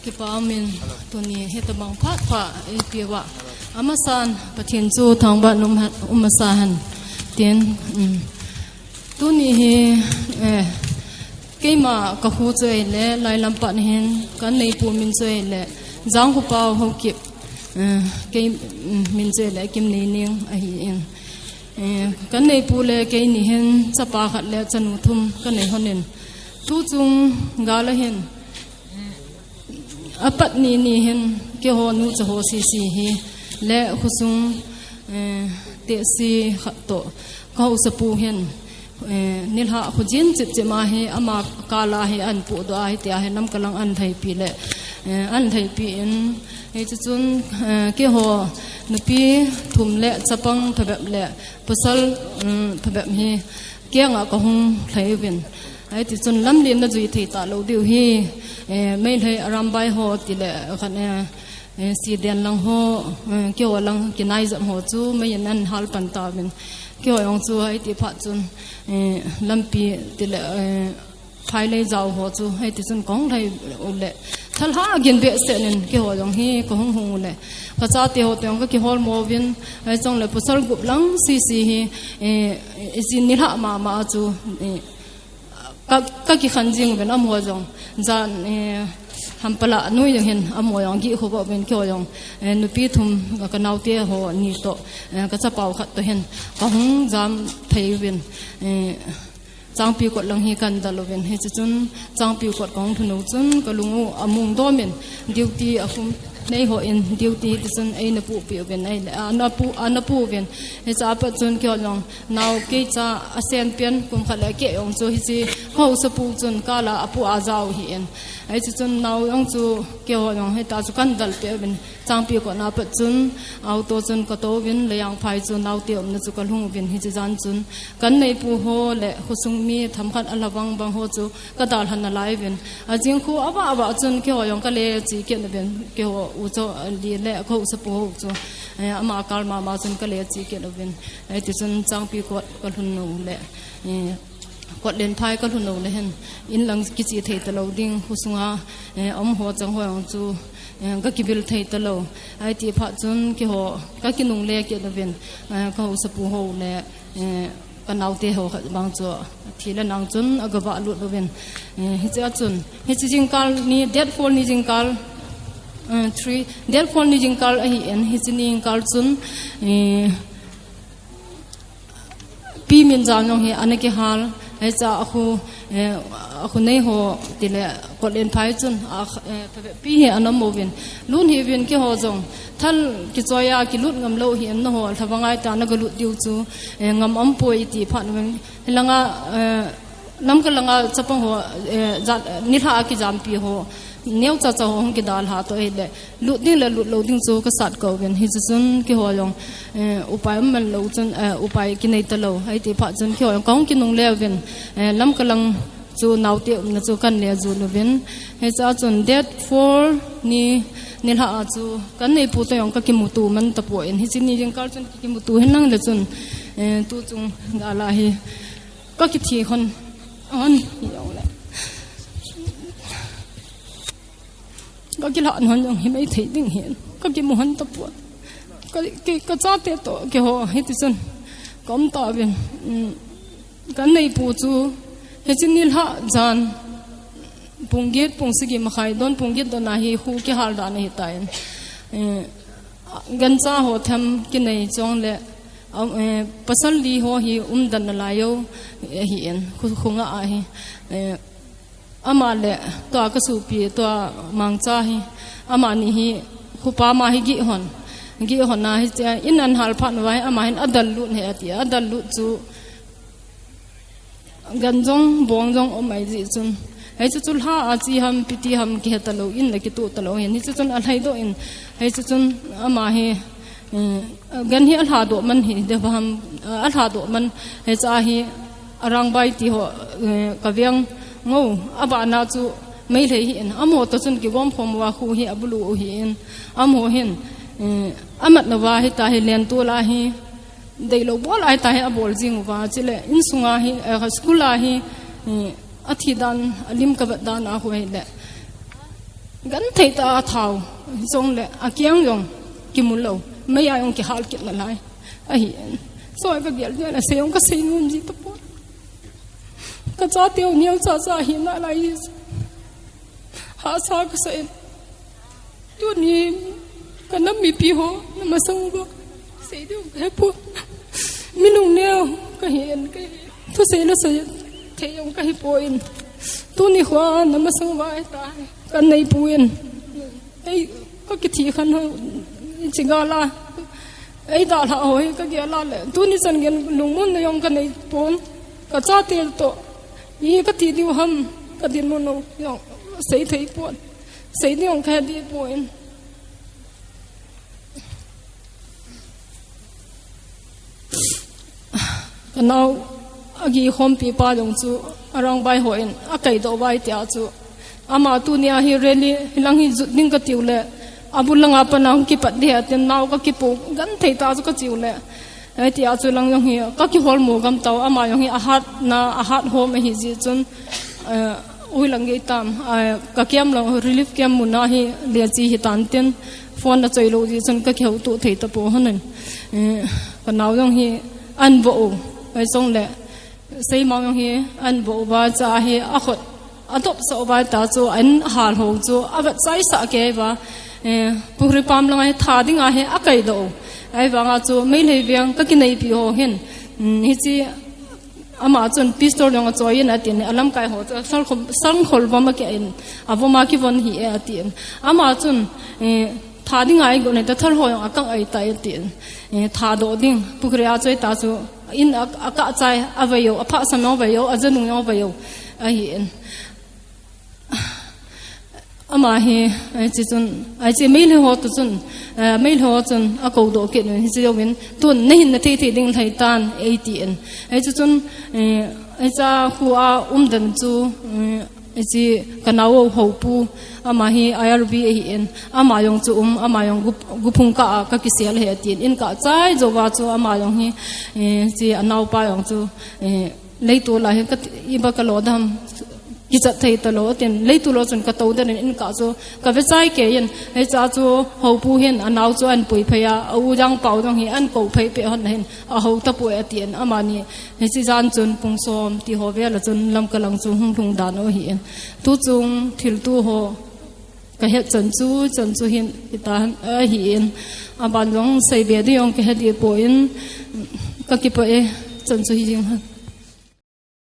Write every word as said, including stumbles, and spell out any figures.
Kipa umin tuni hitabang phat pha eipeuva. Amasan Pathen chu thangvah in um ha-, um masa hen. Tin, um, tuni hi, eh, keima ka hu chu ahile, Lailam pat hin, ka neipu min chu ahile, Jangkhopao Haokip, eh, kei, um, min chu ahile, Kimneining ahin. Eh, ka neipu le keini hin, chapa khat le chanu thum ka nei lhonin. Tuchung gal a hin, apat ni ni hin keiho nucha ho sese hi le khosung, eh, tehse khat toh ka haosapu hin, eh, nilhah khojin chipchip ma hi ama kal a hi ahin pohdoh a, hitia hi Lamka lang ahin lhaipi le, eh, ahin lhaipi in, hiche chun, eh, keiho nupi thum le chapang phabep le pasal, um, phabep hi keiho a ka hung lhai uvin. Hiti chun lamlen na jui thei talou diu hi, eh, Meitei Arambai ho tile khan, eh, eh, Siden lang ho, eh, keiho lang kinai jam ho chu mei in ahin hal pan tauvin. Keiho jong chu hiti phat chun, eh, lampi tile, eh, Phailei jao ho chu hiti chun ka hung lhai u le. Thalhah gin behseh in keiho jong hi ka hung hung u le. Ka chate ho toh jong ka kihol mo uvin, hichun le pasal gup lang sese hi, eh, eh, jin nilhah mama chu, eh, ka, ka kikhen jing uvin amaho jong. Jan, eh, Hampala noi jong hin amaho jong gih khu uvin keiho jong. Eh, nupi thum ka naote ho ni toh, eh, ka chapau khat toh hin ka hung jam thei uvin. Eh, Changpikot lang hi ka dal uvin, hiche chun Changpikot ka hung lhun u chun ka lung u amung domin duty a khum nei ho in duty hiti chun eina puhpi uvin ahile, ana pu, ana pu uvin. Hiche a pat chun keiho jong nao kei cha a sen pen kum khat le keh jong chu hiche ka haosapu chun kal a apu a jao ahin. Hiche chun nao jong chu keiho jong hita chu ka dal peh uvin. Changpikot na pat chun, auto chun ka tou uvin, Leijangphai chu naote umna chu ka lhung uvin, hiche jan chun. Ka neipu ho le khosung mi themkhat a lhavang vang ho chu ka dalha nalai uvin. Ajing khu avah avah chun keiho jong ka le che kit uvin, keiho u chu, a, li le ka haosapu ho chu, eh, ama kal mama chun ka le che kit uvin. Eh, hiti chun Changpikot ka lhun u le, eh, Kotlenphai ka lhun u le hin, in lang kiche thei talou ding, khosunga, eh, um ho chang ho jong chu, eh, ka kibil thei talou. Hiti phat chun keiho ka kinungle kit uvin, eh, ka haosapu ho le, eh, ka naote ho khat vang chu thi le nang chun aga vah lut uvin. Eh, hiche a chun, hiche jingkah ni, date four ni jingkah, eh, three, date four ni jingkah ahin, hiche ni jingkah chun, eh, Pi Minjang jong hi ana kihal, hiche a khu, eh, a khu nei ho tile Kotlenphai chun, a, eh, Pi hi ana um uvin. Lut hih uvin keiho jong, thal kichoi a kilut ngam lou hi in, nangho lhavang a ita naga lut diu chu, eh, ngam um poi ti phat uvin. Hilanga, eh, Lamka langa chapang ho, eh, jat, nilhah a kijampi ho, neocha cha ho hung kidalha toh ahile, lut ding le lut lou ding chu ka sat kah uvin, hiche chun keiho jong, eh, upai um man lou chun, eh, upai kinei talou, hiti phat chun keiho jong ka hung kinungle uvin, eh, Lamka lang chu naote umna chu kan le jun uvin, hiche a chun date four ni, nilhah a chu ka neipu toh jong ka kimuto man tapon, hiche ni jingkah chun ka kimuto henlang le chun, eh, tuchung gal a hi, Ka kithi hon, hon, hi jong le. Ka kilhah hon jong hi mei thei ding hin. Ka kimu hon tapon. Ka, ki, ka chate toh, keiho, hiti chun. Ka um tauvin. Mm. Ka neipu chu, hiche nilhah jan. Pung get, pung sagi makhai don, pung get don a hi khu kihal dan ahi tan. Eh, gancha ho them kinei chong le, um, eh, pasal li ho hi umdan nalai u, eh, ahin, khu, khu nga a hi, eh, ama le, tua ka sopi, tua Mangcha hi, amani hi, khu pa ma hi gih hon, gih hon a hi, che, in an hal phat uva hi, ama hin adal lut ahi ati, adal lut chu, Gan jong, bong jong um ahi jeh chun. Hiche chu lha a chi ham, piti ham, kihe talou, in le kitoh talou hin. Hiche chun alhai doh in. Hiche chun ama hi, eh, gan hi alha doh man hi, deva ham, eh, alha doh man. Hiche a hi, Arangbai ti ho, eh, ka veng ngou, abana chu Meitei hi in. Amaho toh chun kigom khom uva khu hi abulu u hi in. Amaho hin, eh, amat nauva hita hi lentol a hi, Deilou bol ahi tahi abol jing uva, chule insunga hi, eh, school a hi, eh, athi dan, alim kavet dan a khu ahile. Genthei tah a thao, jong le, akiang jong, kimu lou, mei a jong kihal kit nalai. Ahi, soi kagel jeh a sei jong kasei nom ji tapon. Kachate u neocha cha hi nalai. Hahsa kasa in. Tuni, kanam mipi ho, namasang uva. Sei diu kahe pon. Mi lungneo, kahi in, kahi. Thusei lasei, thei jong kahi pon. Tuni khoa, namasang uva, ta. Kanei pon. Ei, kakithi khan ho, chiga la. Ei dalha ho, kagel a le. Tuni chan gei lungmonna jong kanei pon. Kachate toh. I kati diu ham, kadinmun u jong. Sei thei pon. Sei ding jong kahe deh pon. Kanao agi khompi pa jong chu arangbaiho in akaidoh uva tia chu. Ama tunia hi rally hilang hi jot ding katiu le. Abul langa pat a hung kipat ding atin nao kakipu genthei tah chu katiu le. Ahi tia chu lang jong hi kakihol mu gam tao ama jong hi ahat na ahat hom ahi ji chun. Eh, ui lang gei tam, eh, ka camp lang, relief camp mun a hi lia chi hi tan tin, phone na choi lou ji chun ka kihouto thei tapon hon. Eh, ka nao jong hi an vo u, ai song le, sei mang jong hi an vo uva cha hi a khut, a dop sa uva ta chu an hal ho chu, a vet sai sa kei va, eh, Pukhri pam lang a hi tha ding a hi a kai doh u. Ai vang a chu, Meitei veng ka kinei pi ho hin, mm, hi chi, Ama chun pistol jong achoi in atin, alamkai ho chu, sangkhol, sangkhol vom akiah in, avom a kivon hi e atin. Ama chun, eh, tha ding a igot nei ta thal ho jong akang ai tai atin. Eh, tha doh ding, Pukhri a choi ta chu, in a, akah chai, avei u, apha sam jong avei u, ajanung jong avei u, ahi in. Ama hi, ai chi chun, ai chi Meitei ho tu chun, eh, Meitei ho chun a ko doh kit in, hi chi dong in, tun na hin na thei thei ding lhai tan, ei ti in. Ai chi chun, eh, ai cha khu a um dan chu, eh, ai chi ka nao ho pu, ama hi I R B ahi in, ama jong chu um, ama jong gup, guphung ka a ka kisel he ti in, in ka chai jo va chu ama jong hi, eh, chi a nao pa jong chu, eh, Leitu la hin ka ti, iba ka lo dam, kichat thei ta lo, tin leitu lo chun ka to den in ka chu, ka ve chai kei in, hei cha chu, ho pu hin, a nao chu an pui phei a, a u jang pau jong hi an ko phei pe hon hin, a ho ta pui a ti in, amani, hei chi jan chun pung som ti ho vel a chun lam ka lang chu hung lhung dan u hi in. Tu chung thil tu ho, ka het chan chu, chan chu hin, hi ta, ahi in, a ban jong sei be ding jong ka het deh poi in, ka kipah e, chan chu hi jing hen.